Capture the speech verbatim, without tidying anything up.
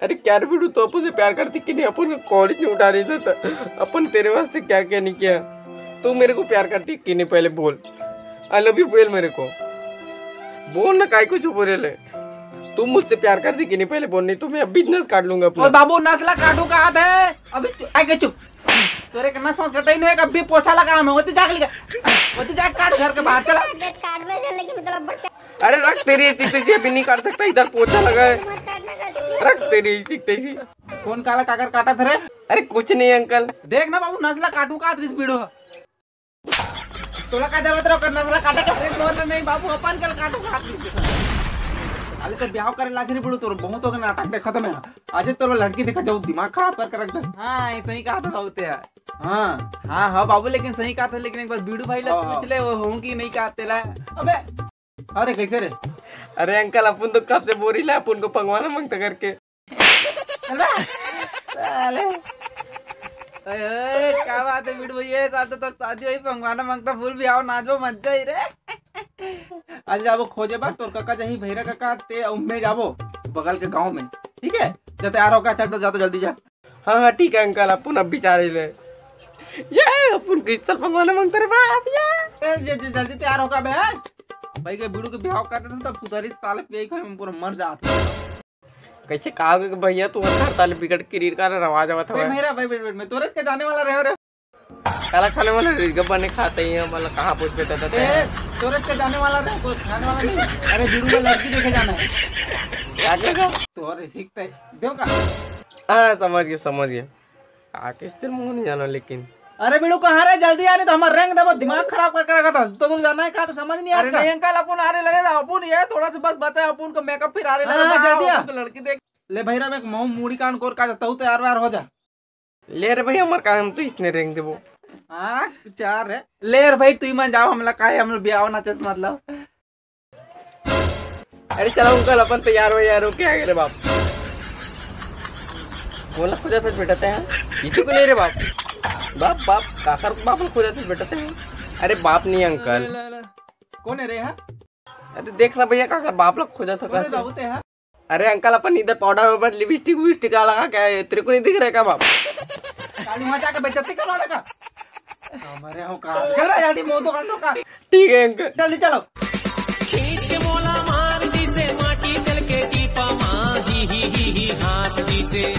अरे क्या रे बिडू, तू अपन से प्यार करती कि नहीं? अपन को कॉलेज में उठा रही था, तो अपन तेरे वास्ते क्या क्या नहीं किया। तू मेरे को प्यार करती कि नहीं, पहले बोल। आई लव यू बोल मेरे को, बोल ना, काय को चुप हो रहे ले? तू मुझसे प्यार करती कि नहीं, पहले बोल, नहीं तो मैं अब बिजनेस काट लूंगा अपना। और बाबू, नसला काटू का हाथ है अभी। आगे चुप। तोरे के नस वस कटाई नहीं है, अभी पोछा लगा हमें। होती जाग लिया, होती जाग, काट घर के बाहर चला। काट में चलने की मतलब बड़का। अरे रख तेरी इज्जत, तुझे भी नहीं काट सकता, इधर पोछा लगा है। मत काटना कर। रख तेरी इज्जत तैसी। कौन काला काकर काटा थे रे? अरे कुछ नहीं अंकल। देख ना बाबू, नसला काटू का हाथ रिस बिडू। तोला का देवत रहो कर नसला काटा का? अरे बोल नहीं बाबू, अपन कल काटू का हाथ रिस। अरे तो ब्याह करे लाग रे बिडू, तोर बहुत हो गया नाटक देखा तो मैं। आज तोर लड़की देखा जाऊ, दिमाग खराब करके रख दे। हाँ, ऐसे ही कहा था होते हैं। हाँ। हाँ, हाँ बाबू, लेकिन सही कहा था, लेकिन एक बार बीड़ू भाई ला हाँ, पूछ हाँ। ले, वो हों कि नहीं कहा तेला। अबे, अरे कैसे रे? अरे अंकल, अपन तो कब से बोरी ला, अपन को पंगवाना मांगता करके। अरे, साले। ओए, ओए, क्या बात है बीड़ू भैया, साथ तो शादी हुई, पंगवाना मांगता, फूल भी आओ, नाचो, मजा ही रे। आज जाबो खोजे बर, तोर काका जाही भैरा काका, ते अउ मैं जाबो बगल के गांव में, ठीक है? जा तैयार होकर चल, तो जा तो जल्दी जा। हाँ, हाँ, ठीक है अंकल, अपन अब बिचारे ले। ये अपन किस साल भगवान मांगते रे बाप, ये। ए, जे, जे, जल्दी तैयार होकर बे, हैं? भाई के बीड़ू के ब्याह कर देते, तब सुधारी साले पिए खाए में पूरा मर जाते। कैसे कहा कि भैया तू हर साल बिगड़ के रीर का रवाज आवत ए, हवे। मेरा भाई, wait, wait, मैं तोरे के जाने वाला रहे रे। काला खाने वाला रीर का बने खाते ही हैं, मतलब कहाँ पूछ बेटा ए, तोरे के जाने वाला रहे, कोई खाने वाला नहीं। अरे बीड़ू में लड़की देखे जाना है। क्या देगा? तोरे सीखते देव का। हाँ, समझ गया, समझ गया। आके स्थिर मुंह नहीं जाना लेकिन। अरे बीड़ू कहाँ रे, जल्दी आ, नहीं तो हमारा रंग दबो, दिमाग खराब करके रखा था। तो तू जाना है कहाँ, तो समझ नहीं अरे आता। नहीं अंकल, अपन आ रहे लगे था, अपन ये थोड़ा सा बस बचा है, अपन को मेकअप फिर आ रहे लगे हाँ, था, जल्दी आ। अपन को लड़की देख। ले भैरा, मैं एक मऊ मूड़ी कान कोर का जाता हूँ, तैयार वैयार हो जा। ले रे भाई, हमार काम तो इसने रेंग देबो। हाँ, चार है। ले रे भाई, तू ही मन जाओ, हमला काहे, हमला ब्याह ना चस मतलब। अरे चलो अंकल, अपन तैयार हो यार, क्या करे बाप? बोला खोजा था बेटा ते, हाँ? किसी को नहीं रे बाप। बाप, बाप, काकर बाप ला खोजा था बेटा ते, हाँ? अरे बाप नहीं अंकल। ले, ले, ले। कौन है रे, हाँ? अरे देख रहा भैया, काकर बाप ला खोजा था कौन है काकर। बाबू ते, हाँ? अरे अंकल, अपन इधर पाउडर वाउडर, लिपस्टिक विपस्टिक का लगा क्या है? तेरे को नहीं दिख रहा है क्या बाप? काली माँ जाके बेइज्जती करवा देगा। हमारे हो कहा। चल रहा जल्दी, मुंह तो कर लो का। ठीक है अंकल। जल्दी चलो। खींच के मोला मार दी से, माटी चल के टीपा माँ, ही, ही, ही, ही, हाँस दी से।